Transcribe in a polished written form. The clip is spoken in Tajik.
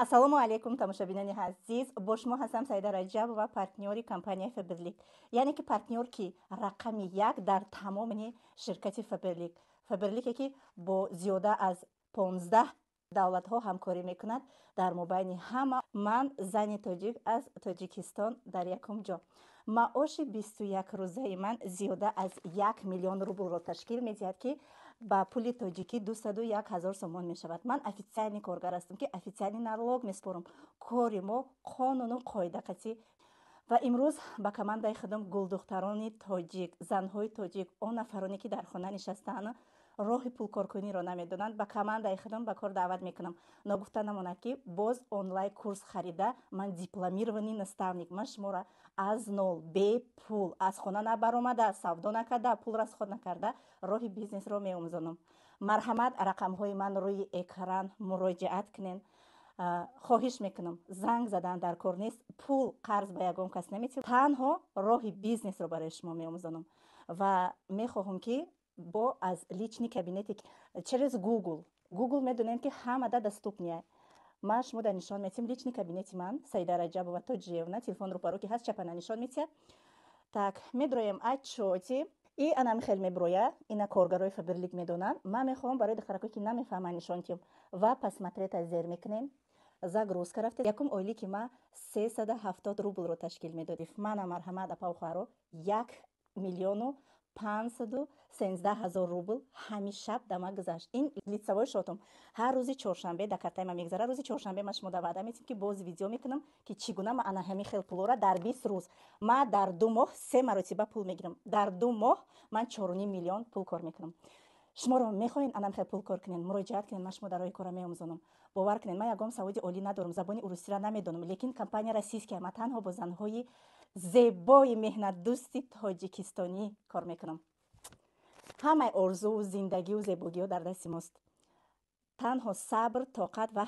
Ассалому алайкум, тамошобинони азиз! Бо шумо ҳастам Саида Раҷабова, партнёри компанияи Фаберлик, яъне ки партнёр ки рақами як дар тамоми ширкати Фаберлик. Фаберлике, ки бо зиёда аз 15 давлатҳо ҳамкорӣ мекунад. Дар мобайни ҳама ман, зани тоҷик аз Тоҷикистон, дар якум ҷо. Маоши 21 рӯзаи ман зиёда аз 1 миллион рублро ташкил медиҳад, ки ба пули тоҷикӣ 201 000 сомон мешавад. Ман официальный коргар ҳастам, ки официальный налог меспорам. Кори мо қонуну қоида қатӣ. Ва имрӯз ба командаи худам гулдухтарони тоҷик, занҳои тоҷик, он нафароне, ки дар хона нишастаанд, роҳи пулкоркуниро намедонанд, ба командаи худам ба кор даъват мекунам. Ногуфта намонад, ки боз онлайн курс харида, ман дипломированный наставник. Ман шуморо аз нол, бепул, аз хона набаромада, савдо накарда, пул расход накарда, роҳи бизнесро меомӯзонам. Марҳамат, рақамҳои ман рӯи экран, муроҷиат кунед. Хоҳиш мекунам, занг задан дар кор нест, пул қарз ба ягон кас наметиҳам, танҳо роҳи бизнесро барои шумо меомӯзонам. Ва мехоҳам, ки бо аз личный кабинети через Google, Google медонем, ки ҳамада доступный. Ман шумо дар нишон метиҳам личный кабинети ман, Саида Раҷабова Тоҷиевна. Телефон рӯпаро ки ҳаст, чапана нишон метиҳад. Так, медроем отчёты и анами хел меброя. Ина коргарои Фаберлик медонанд. Ман мехоҳам барои духтаракое, ки намефаҳманд, нишон диҳам. Ва «Посмотреть» зер мекунем, «Загрузка» рафта, якум ойлики ки ма 370 рублро ташкил медод. Мана, марҳамат, апау хоҳаро, 1 513 000 рубл ҳамин шаб да ма гузашт. Ин лицевой счётум ҳар рӯзи чоршанбе дар картаи ман мегузарад. Рӯзи чоршанбе ман шумо да ваъда метиҳам, ки боз видео мекунам, ки чӣ гуна ма ана ҳамин хел пулора дар 20 рӯз. Ма дар 2 моҳ се маротиба пул мегирам, дар 2 моҳ ман 4,5 миллион пул кор мекунам. Шуморо мехоҳед анам хел пул кор кунед, муроҷиат кунед. Ман шумо дар роҳи кора меомӯзонам. Бовар кунед, ман ягон саводи олӣ надорам, забони урусиро намедонам, лекин компания российская. Ман танҳо бо занҳои зебои меҳнатдӯсти тоҷикистонӣ кор мекунам. Ҳамаи орзуву зиндагию зебогиҳо дар дасти мост, танҳо сабр, тоқат ва